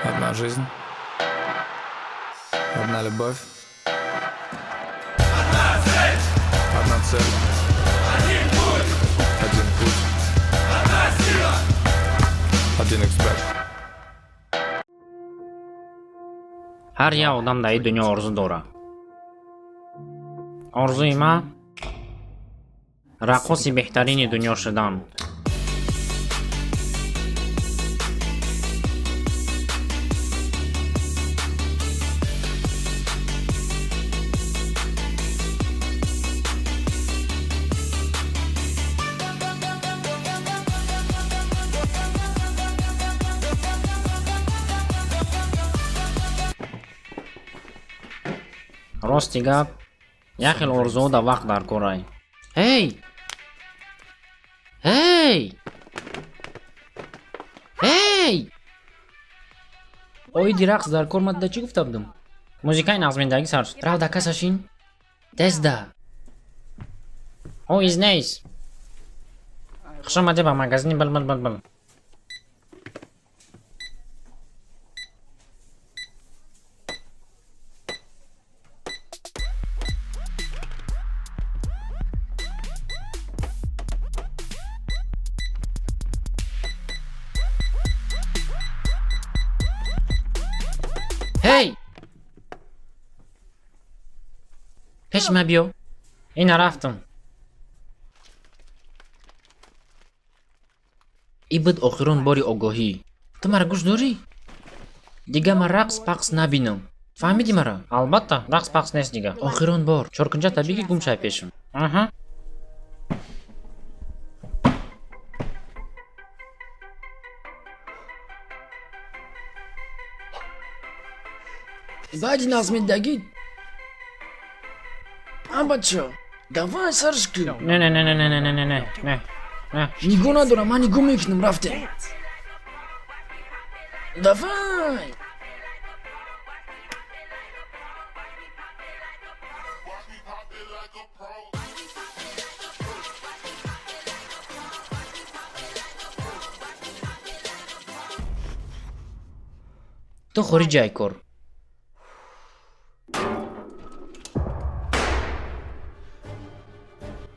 Одна жизнь. Одна любовь. Одна цель. Один путь. Один путь. Одна сила. Один эксперт. Ҳар як одам дар ин дунё орзу дорад. Орзуи ман раққоси беҳтарини дунё шудан. Рости гап, як хел орзуҳо дар вақт дар корай. Ҳей, ҳей, ҳей! Оиди рақс дар кор ман да чӣ гуфта будам? Музикаи нағзминдагӣ сар шуд. Рав, да касашин тезда. Ҳо, изнейс, хуш омадӣ ба магазини бил бил бил бил. Ҳей, пеши ман биё. Ина, рафтам. И буд охирон бори огоҳӣ. Ту мара гӯш дорӣ? Дига ман рақс пақс набинам, фаҳмидӣ мара? Албатта, рақс пақс нест дига. Охирон бор чоркунҷата биги, гум шай пешам. Аҳа. Баъди нағзминдагӣ, а бача, давай, сарш кун. Не, не, не, не, не, не, не, не, не, не, не. Нигоҳ надорам, ман нигоҳ мекунам. Рафтем, давай. Ту хориҷи кор.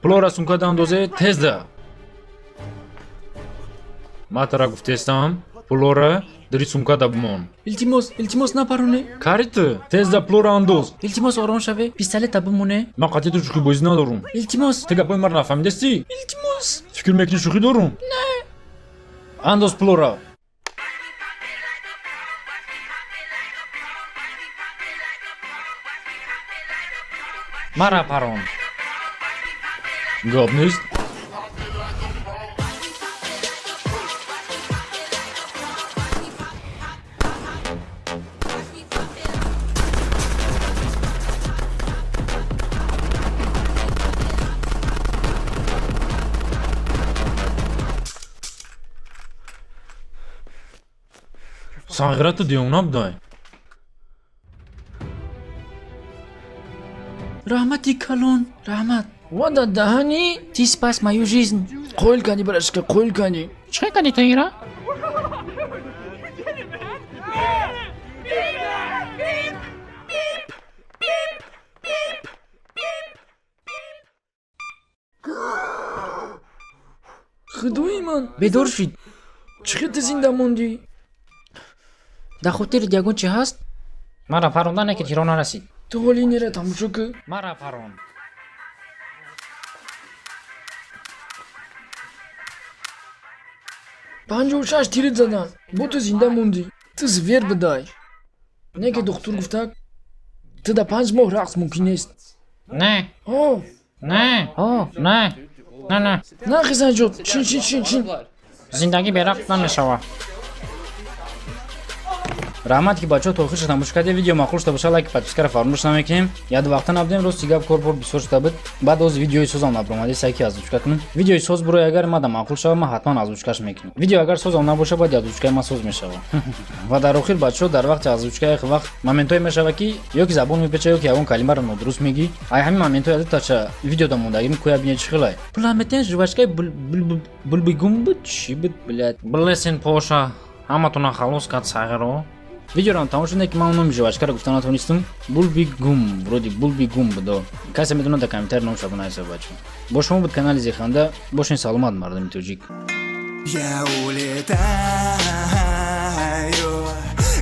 Пулора сумкада андозе, тезда. Ман тара гуфтестам, пулора дари сумкада бимон. Илтимос, илтимос, напароне. Кари ту, тезда пулора андоз. Илтимос, ором шаве, пистолета бимоне. Ман қатъи ту шӯхибозӣ надорум. Илтимос. Ту гапои маро нафаҳмидастӣ? Илтимос. Фикр мекунӣ, шӯхӣ дорум? Не. Андоз пулора. Мара парон. Гап нест. Сағира, ту девона будай. Раҳмати калон, раҳмат. Ва да даҳани. Ты спас мою жизнь. Қоил кани, братишка, қоил кани. Чӣ кардӣ ту ира? Худои ман, бедор шид. Чӣ хел ту зинда мондӣ? Дар хотирит ягон чи ҳаст? Мара паронда, не ки тиро нарасид. Ту ҳоли инера тамошо кӯ. Мара парон. 56 тирит задан, бо ту зинда мондӣ. Ту зверь будай. Не ки духтур гуфтак, ту да 5 моҳ рақс мумкин нест. Не. О. Не, о, не, не, не. Нахизанҷон, шин, шин, шин, шин. Зиндагӣ берақс намешавад. Раҳмат, ки бачаҳо то охирша тамошо кардед. Видео маъқул шуда боша, лайк, подпискаро фаромӯш намекунем. Яд вақта набудем, рости гап, кор бор бисёр шуда буд. Баъд оз видеои созам набуромади, сайки озвучка кунем. Видеои соз бурои, агар мада маъқул шава, ман ҳатман озвучкаш мекунам. Видео агар созам набоша, баъд озвучкаи ман соз мешава. Ва дар охир, бачаҳо, дар вақти озвучка як вақт моментҳое мешава, ки ё ки забон мепеча, ё ки ягон калимаро нодуруст мегӣ. Ай ҳамин моментҳои адутача видеода мондагим, кӯя бинед, чӣ хелай. Пуламетен жвачкаи булбигум буд, чӣ буд, блядь. Блесен поша ҳаматона халос кард, сағиро. Видеорам тамом шуд, ки ман номи жвачкаро гуфта натонистам. Булби гум, вроде булби гум будо. Касе медонад, дар комментарий номша бинависад, бачо. Бо шумо буд канали Зеханда. Бошен саломат, мардуми тоҷик. Я улетаю,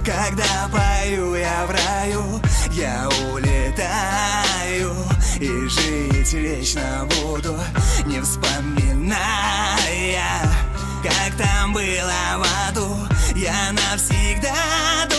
когда пою я в раю, я улетаю и жить вечно буду, не вспоминая, как там было в аду. Я навсегда.